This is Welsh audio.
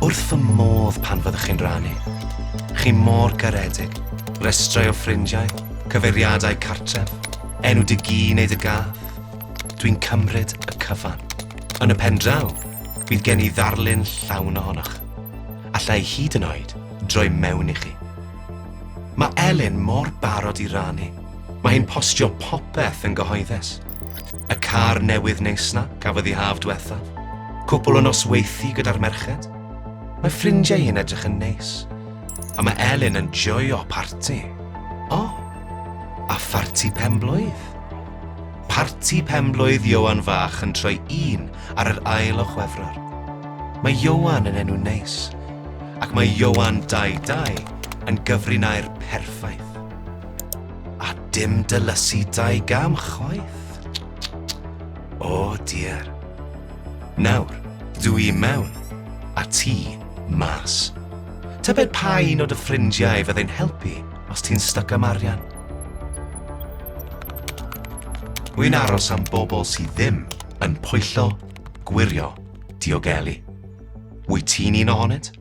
Wrth fy modd pan fyddwch chi'n rannu. Chi mor garedig. Rhestrau o ffrindiau, cyfeiriadau cartref, enw dy gi neu dy gath. Dwi'n cymryd y cyfan. Yn y pen draw, bydd gen i ddarlun llawn ohonoch. Alla i hyd yn oed droi mewn i chi. Mae Elin mor barod i rannu. Mae hi'n postio popeth yn gyhoeddus. Y car newydd neis 'na gafodd hi haf dwethaf. Cwpl o nosweithi gyda'r merched. Mae ffrindiau hi'n edrych yn neis. A mae Elin yn joio parti. O, a pharti penblwydd. Parti penblwydd Ioan fach yn troi un ar yr ail o Chwefror. Mae Ioan yn enw neis, ac mae Ioan 22 yn gyfrinair perffaith. A dim dylysu 2 gam chwaith. O diar. Nawr, dw i mewn, a ti mas. Tybed pa un o dy ffrindiau fyddai'n helpu os ti'n styc am arian? Wy'n aros am bobl sydd ddim yn pwyllo, gwirio, diogelu. Wyt ti'n un ohonynt?